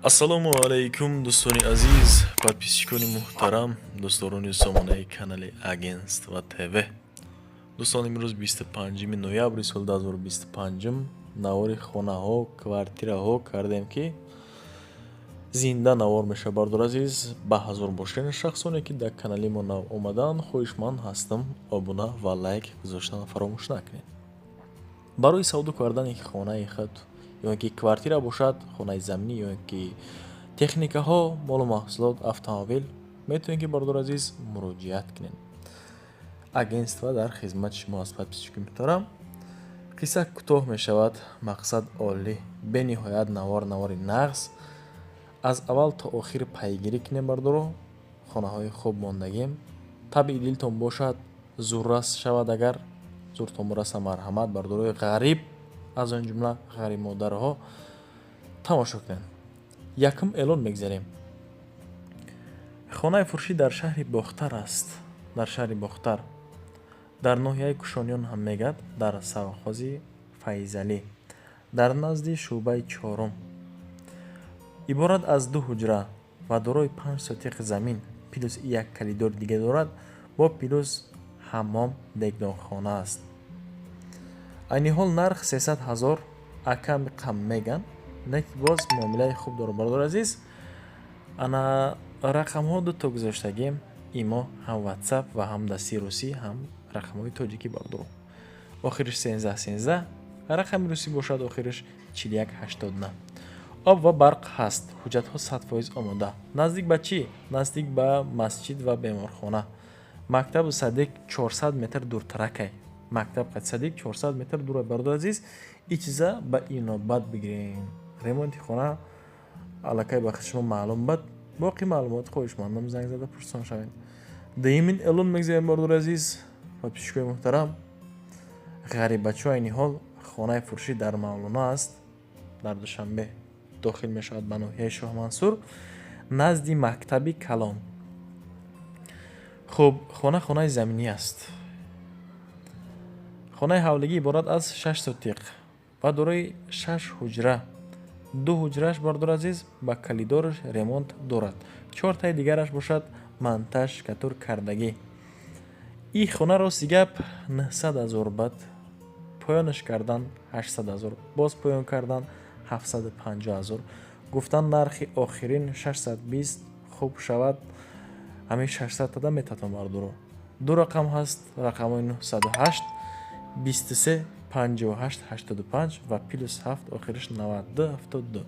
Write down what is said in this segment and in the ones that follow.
Ассалому алайкум, дӯстони азиз, подписчикони муҳтарам, дӯстдорони сомонаи канали Агентство ТВ. Дӯстон, имрӯз 25 ноябри соли 2025 навори хонаҳо, квартираҳо кардем, ки зинда навор мешавад. Бардор азиз, ба ҳазур бошед. Шахсоне, ки дар канали мо нав омаданд, хоҳишманд ҳастам, обуна ва лайк гузоштан фаромӯш накунед. Барои савдо кардани хонаи худ ё ин ки квартира бошад, хонаи заминӣ ё ин ки техникаҳо, молу маҳсулот, автомобил, метавонед, ки, бардор азиз, муроҷиат кунед. Агентство дар хизмати шумо аст. Подписчики муҳтарам, қисса кӯтоҳ мешавад, мақсад олӣ, бениҳоят навор, навори нағз. Аз аввал то охир пайгирӣ кунем, бардоро. Хонаҳои хуб мондагем, табъи дилтон бошад, зуррас шавад. Агар зуртон раса, марҳамат, бардорои ғариб, аз он ҷумла ғариб модарҳо, тамошо кунед. Якум эълон мегзарем. Хонаи фурӯшӣ дар шаҳри Бохтар аст, дар шаҳри Бохтар, дар ноҳияи Кушониён ҳам мегӯяд, дар совхози Файзалӣ, дар назди шӯъбаи чорум. Иборат аз ду ҳуҷра ва дорои 5 сотиқ замин, плюс як калидори дига дорад, бо плюс ҳаммом, дегдонхона аст. Айни ҳол нарх 300 000, аками қам меган, не ки боз муомилаи хуб дорад. Бародари азиз, ана рақамҳо дуто гузоштагем: имо, ҳам Ватсап ва ҳам дасти русӣ, ҳам рақамҳои тоҷикӣ. Бардоро, охириш 13 13, рақами русӣ бошад, охириш 41 89. Об ва барқ ҳаст, ҳуҷҷатҳо 100% омода. Наздик ба чӣ? Наздик ба масҷид ва беморхона, мактабу садик 400 метр дуртаракай. Мактаб қад садик 400 метр дура. Бародари азиз, и чиза ба инобат бигирем. Ремонти хона аллакай ба шумо маълум бад. Боқӣ маълумот хоҳишмандам, занг зада пурсон шавед. Дуюмин эълон мегзарем, бародари азиз, подписчикои муҳтарам, ғарибачо. Айни ҳол хонаи фурӯшӣ дар Мавлоно аст, дар Душанбе, дохил мешавад ба ноҳияи Шоҳмансур, назди мактаби калон. Хуб, хона хонаи заминӣ аст. Хонаи ҳавлигӣ иборат аз 6 сотиқ ва дорои шаш ҳуҷра. Ду ҳуҷрааш, бардор азиз, ба калидораш ремонт дорад, чортаи дигараш бошад, монтаж штукатур кардагӣ. И хона, рости гап, 900 000 бад, поёнаш кардан 800 000, боз поён кардан 750 000 гуфтан. Нархи охирин 620 хуб шавад, ҳамин 600 тада метатон. Бардоро, ду рақам ҳаст, рақамҳои 908 23 58 85 ва плюс 7 охириш 92 72.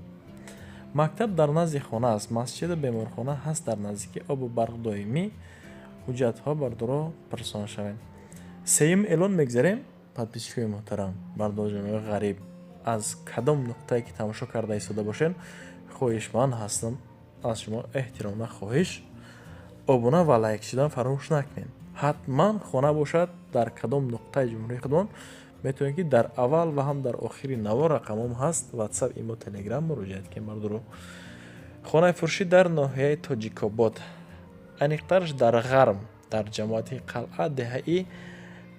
Мактаб дар назди хона аст, масҷиду беморхона ҳаст дар наздикӣ, обу барқ доимӣ. Ҳуҷҷатҳо, бардоро, пурсон шавед. Сеюм эълон мегзарем. Подписчикои муҳтарам, бардорҷонои ғариб, аз кадом нуқтае ки тамошо карда истода бошед, хоҳишманд ҳастам аз шумо, эҳтиромона хоҳиш, обуна ва лайк шудан фаромӯш накунед. Ҳатман хона бошад дар кадом нуқтаи ҷумҳурии худмон, метавонед, ки дар аввал ва ҳам дар охири навор рақамом ҳаст: Ватсап, имо, Телеграм, муроҷиат кунед. Бардоро, хонаи фурӯшӣ дар ноҳияи Тоҷикобод, аниқтараш дар ғарм, дар ҷамоати Қалъа, деҳаи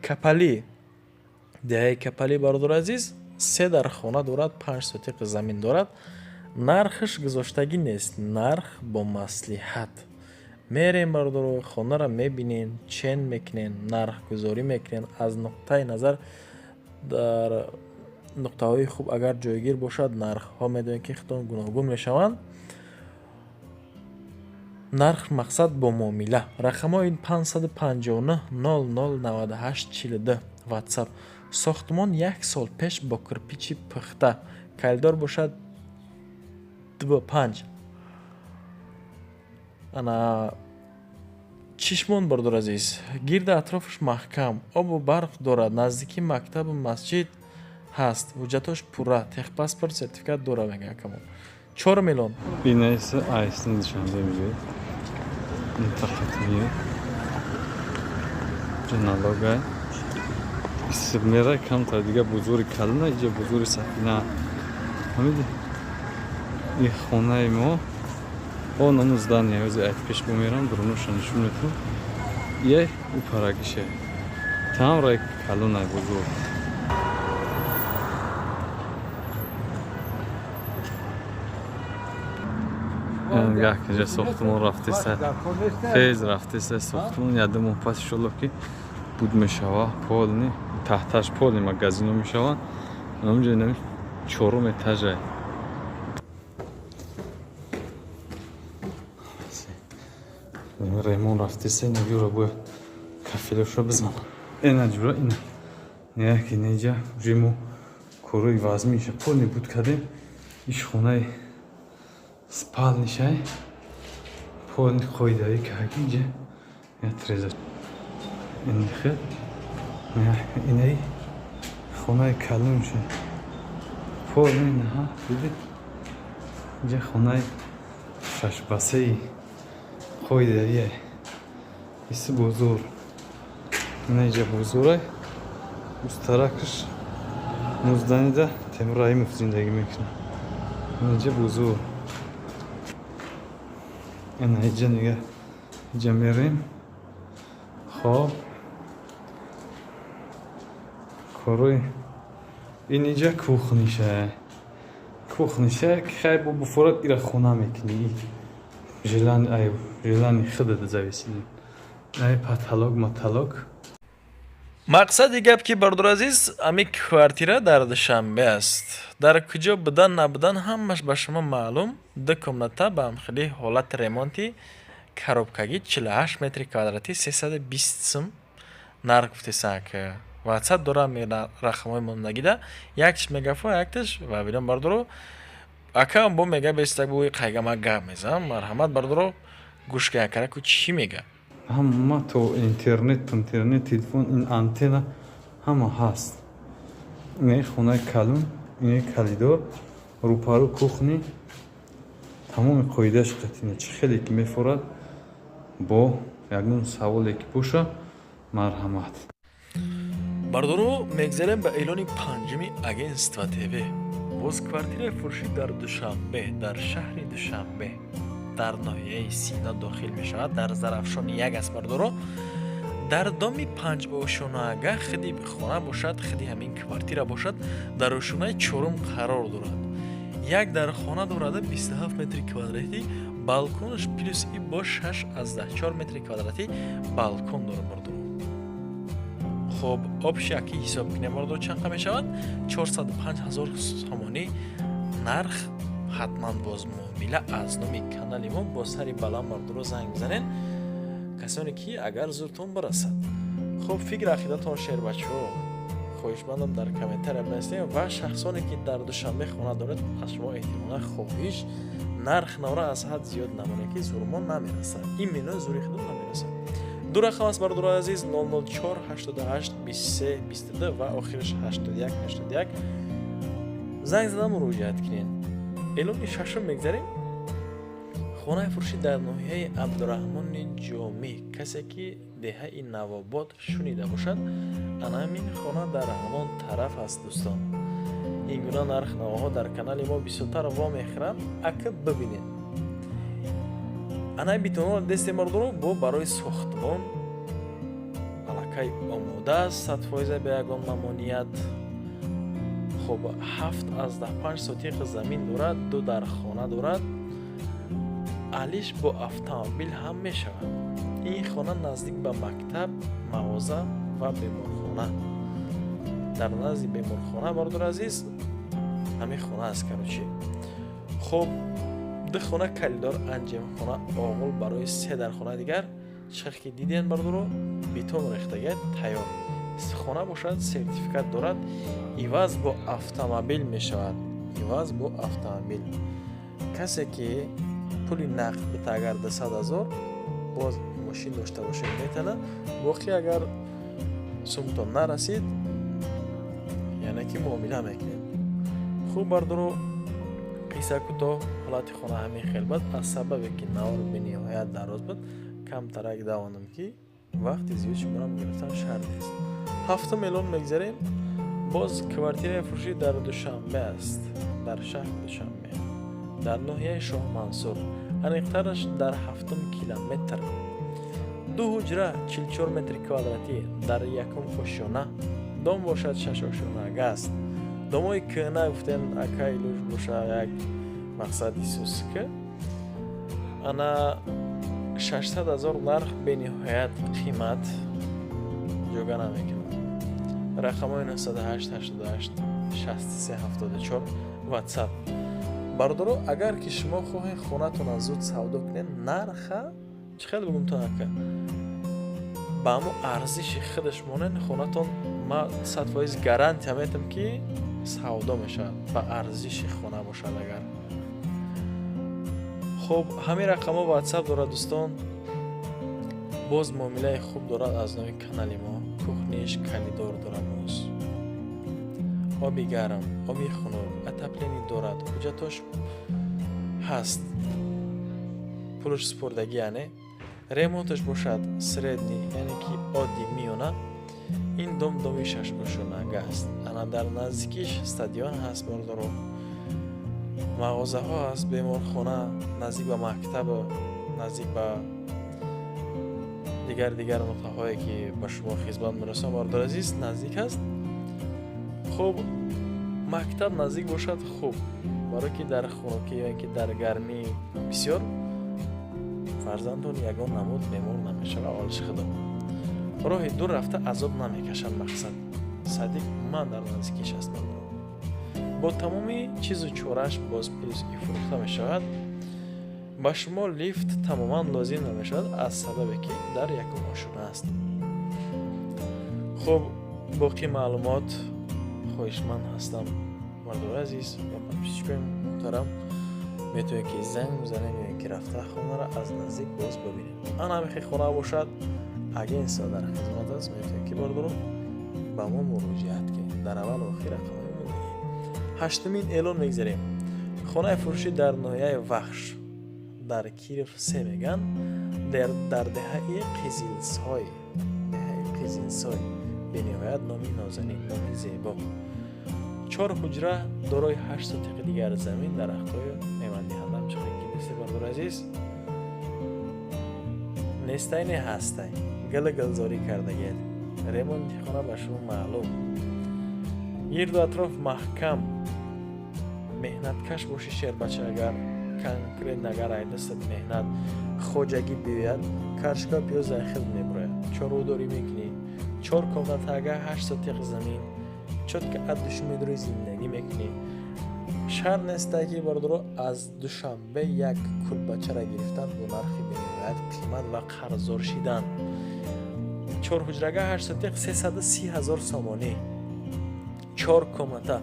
Капалӣ. Деҳаи Капалӣ, бародари азиз, се дар хона дорад, 5 сотиқ замин дорад. Нархаш гузоштагӣ нест, нарх бо маслиҳат. Мерем, бардоро, хонаро мебинем, чен мекунем, нархгузорӣ мекунем. Аз нуқтаи назар дар нуқтаҳои хуб агар ҷойгир бошад, нархҳо, медонем, ки худтон, гуногун мешаванд. Нарх, мақсад, бо муомила. Рақамҳои 559 00 98 42, Ватсап. Сохтмон як сол пеш бо кирпичи пухта, коридор бошад 2 ба 5. Ана чишмон, бардор азиз, гирди атрофаш маҳкам, обу барқ дорад, наздикии мактабу масҷид ҳаст, ҳуҷҷатҳош пурра, техпаспорт, сертификат дорад, мегӯяд акамон. 4 миллион. Бинаиса айсни Душанбе мегӯяд, интақатмия налогай мера камтар дига бузури калона, иҷа бузури сафина. Ҳамиди и хонаи мо, о наму здания ҳози айт пеш бумерам, дуруноша нишон метавон. Е ӯ парагише тамрай калонай, бузург. Гаҳ киҷа сохтмон рафтеса, тез рафтеса сохтмон. Яду моҳ пас, иншолло, ки буд мешава. Полный таҳташ полный магазино мешаванд. Инамҷа инами чорум этажа. Ремонт рафтеса, ина юра бояд кафелоша бизанам. Ина ҷура, ина неяки неҷа уже мо корои вазмиша полный буд кардем. Иш хонаи спальнишай, полный қоидаи каги. Иҷа я треза инхел. Инаи хонаи калонша полный наҳа дидед. Иҷа хонаи шашбасаи қоидаие, иси бозор. Ина иҷа бозорай, устаракаш нузданида Темур Раимов зиндагӣ мекунад. Инаҷа бозор, ина иҷа нига, иҷа мерем. Хоб, корои ин иҷа кухниша, кухниша. Хай, бо буфорат ира хона мекунӣ, желание худат зависит. Ай потолок маталок. Мақсади гап ки, бардор азиз, ами квартира дар Душанбе аст. Дар куҷо будан набудан ҳамаш ба шумо маълум. Ду комната ба ҳамхели ҳолати ремонти коробкагӣ, 48 метри квадратӣ, 320 сум нарх гуфтесак. Ватсап дорам, рақамҳои мондагида яктиш мегафон, яктиш вавилон. Бардоро, акам бо мега бестак буи қайга ма гап мезанам. Марҳамат, бардоро, гӯш кунед, чӣ мега. Ҳама то интернет, интернет, телефон, ин антенна ҳама ҳаст. Инаи хонаи калон, инаи калидор, рӯпарӯ кухни, тамоми қоидааш қатина. Чӣ хеле ки мефорад, бо ягон саволе ки боша, марҳамат. Бардоро, мегзарем ба эълони панҷуми Агентство ТВ. Боз квартираи фурӯшӣ дар Душанбе, дар шаҳри Душанбе, дар ноҳияи Сино дохил мешавад, дар Зарафшони як аст. Бардоро, дар доми панҷошонаага хиди хона бошад, хиди ҳамин квартира бошад, дар ошонаи чорум қарор дорад. Як дар хона дорада, 27 метри квадратӣ, балконаш плюс и бо 6,4 метри квадратӣ балкон дорад, бардоро. Хоб, общий аки ҳисоб кунем, бардоро, чанд мешавад? 405 ҳазор сомонӣ нарх. Ҳатман боз муомила аз номи канали мо бо сари баланд. Бардоро, занг бизанед, касоне ки агар зуртон бирасад. Хуб, фикр ақидатон, шербачаҳо, хоҳишмандам, дар комментария бинависед. Ва шахсоне ки дар Душанбе хона доред, аз шумо эҳтимола хоҳиш: нарх навра аз ҳад зиёд намонед, ки зурмон намерасад, именно зури худо намерасад. Ду рақам аст, бародарои азиз: 004 88 23 22 ва охираш 81 81. Занг зада муроҷиат кунед. Эълони шашум мегзарем. Хонаи фурӯшӣ дар ноҳияи Абдураҳмони Ҷомӣ. Касе ки деҳаи Навобод шунида бошад, ана ҳамин хона дар ҳамон тараф аст. Дӯстон, ин гуна нарх навоҳо дар канали мо бисёртар вомехӯранд. Ака бибинед, анаи битонро десте, мардоро, бо барои сохтмон аллакай омода аст, 100%, ба ягон мамоният. Хоб, 7,5 сотиқ замин дорад, ду дар хона дорад, алиш бо автомобил ҳам мешавад. Ин хона наздик ба мактаб, мағоза ва беморхона. Дар назди беморхона, бародари азиз, ҳамин хона аст, короче. Хоб, ду хона калидор, анҷемхона, оғул барои се дар хона дигар. Чихел ки диден, бародаро, бетон рехтага, тайёр хона бошад, сертификат дорад, иваз бо автомобил мешавад, иваз бо автомобил. Касе ки пули нақд бита, агар 200 000 боз мошин дошта бошед, метавонад. Боқӣ агар сумтон нарасид, яъне ки муомила мекунед. Хуб, бардоро, қисса кӯтоҳ, ҳолати хона ҳамин хел буд. Аз сабабе ки навор бениҳоят дароз буд, камтарак давонам, ки вақти зиёд шуморам гирифтан шарт нест. Ҳафтум эълон мегзарем. Боз квартираи фурӯшӣ дар Душанбе аст, дар шаҳри Душанбе, дар ноҳияи Шоҳмансур, аниқтараш дар ҳафтум километр. Ду ҳуҷра, 44 метри квадратӣ, дар якум ошёна. Дом бошад шаш ошёнага аст. Домои кӯҳна гуфтем, акай луж боша, як мақсади сусика. Ана 600 000 нарх бениҳоят қимат ҷога намекунад. Рақамҳои 908 88 63 74 WhatsApp. Бародаро, агар ки шумо хоҳед хонатонро зуд савдо кунед, нарха чӣ хел бигум то ака ба ҳамо арзиши худаш монед, хонатон ма 100% гарантия метам, ки савдо мешавад, ба арзиши хона бошад агар. Хуб, ҳамин рақамҳо WhatsApp дорад, дӯстон. Боз муомилаи хуб дорад аз номи канали мо. Кухниш коридор дорад, боз оби гарм, оби хунук, отопление дорад, ҳуҷҷатош ҳаст, пулаш супурдагӣ, яъне ремонташ бошад средний, яъне ки оддӣ, миёна. Ин дом доми шашошёнага аст. Ана дар наздикиш стадион ҳаст, бародаро, мағозаҳо ҳаст, беморхона, наздик ба мактаб, наздик ба дигар дигар нуқтаҳое, ки ба шумо хизмат мерасонам, бародари азиз, наздик аст. Хуб, мактаб наздик бошад хуб, барое ки дар хунукӣ ё ин ки дар гармии бисёр фарзандон ягон намуд бемор намешавад. Аввалиши худо роҳи дур рафта азоб намекашанд. Мақсад садик ман дар наздикиш аст, бародаро, бо тамоми чизу чорааш. Боз плюс и фурӯхта мешавад, ба шумо лифт тамоман лозим намешавад, аз сабабе ки дар якум ошёна аст. Хуб, боқӣ маълумот хоҳишманд ҳастам, бародари азиз ва подписчикои муҳтарам, метавонед ки занг бизанед ё ин ки рафта хонаро аз наздик боз бибинед. Ана ҳамихел хона бошад, агентство дар хизмат аст, метавонед ки, бародаро, ба мо муроҷиат кунед. Дар аввалу охир рақамҳои мондагӣ. Ҳаштумин эълон мегзарем. Хонаи фурӯшӣ дар ноҳияи Вахш, дар Киров се меган, дар деҳаи Қизилсой. Деҳаи Қизилсой бениҳоят номи нозанин, номи зебо. Чор ҳуҷра, дорои 8 сотиқи дигар замин, дарахтҳои мевадиҳанда. Ҳамчунин ки дидесте, бародари азиз, нестай не ҳастай, гила гулзорӣ кардагиед. Ремонти хона ба шумо маълум, гирду атроф маҳкам. Меҳнаткаш бошӣ, шербача, агар конкретно агар ай дастат меҳнат хоҷагӣ биёяд, каршка пиёз айхел мебурояд. Чорводорӣ мекунӣ, чор комнатага, 8 сотиқ замин, чётко от души медурӣ, зиндагӣ мекунӣ. Шарт нестай, ки, бародаро, аз Душанбе як кулбачаро гирифтан бо нархи бениҳоят қимат ва қарздор шидан. Чор ҳуҷрага, 8 сотиқ, 330 000 сомонӣ, чор комната.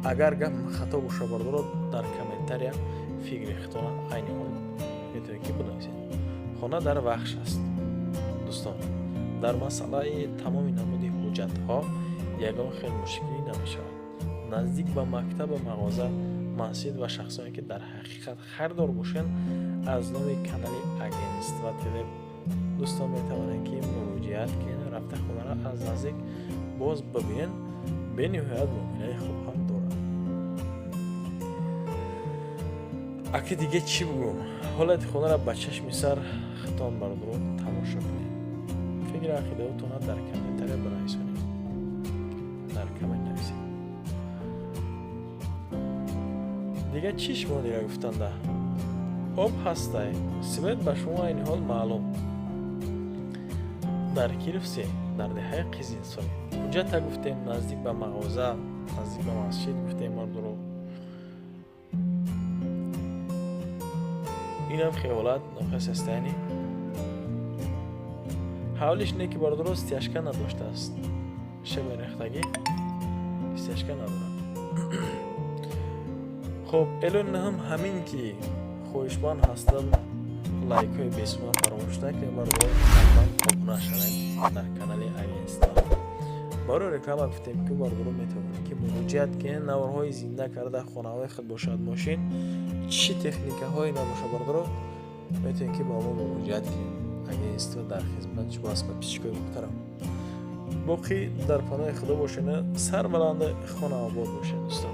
Агар гап хато боша, бародаро, дар комментария фикри худтона айни ҳол метавонед ки бинависед. Хона дар Вахш аст, дӯстон. Дар масъалаи тамоми намуди ҳуҷҷатҳо ягон хел мушкилӣ намешавад. Наздик ба мактабу мағоза, масҷид ва шахсоне ки дар ҳақиқат харидор бошанд, аз номи канали Агентства ТВ, дӯстон, метавонед ки муроҷиат кунед, рафта хонаро аз наздик боз бибинед. Бениҳоят муомилаи хуб ҳам дорад. Аки дига чӣ бигӯм? Ҳолати хонаро ба чашми сар худтон, бародаро, тамошо кунед. Фикри ақидаотонро дар комментария бинависонед, дар коммент нависед. Дига чӣ шумо дига гуфтанда? Об ҳастай, свет ба шумо айни ҳол маълум. Дар Киров се, дар деҳаи Қизилсой. Ҳуҷҷата гуфтем, наздик ба мағоза, наздик ба масҷид гуфтем, мардуро. Инам хеолат нохас астаяни ҳавлиш не, ки, бародаро, стяжка надоштааст, шеберехтагӣ стяжка надорад. Хуб, эълони нӯҳум ҳамин, ки хоҳишманд ҳастам, лайкҳои бесуман фаромӯш накунед, бародаро, ҳатман обуна шавед дар канали агентство. Барои реклама гуфтем, ки, бародаро, метавонед ки муроҷиат кунед. Наворҳои зинда карда, хонаҳои худ бошад, мошин, чӣ техникаҳое набошад, бародаро, метавонед ки ба мо муроҷиат кунед. Агентство дар хизмати шумо аст, подписчикои муҳтарам. Боқӣ дар паноҳи худо бошед, сарбаланду хонаобод бошед, дӯстон.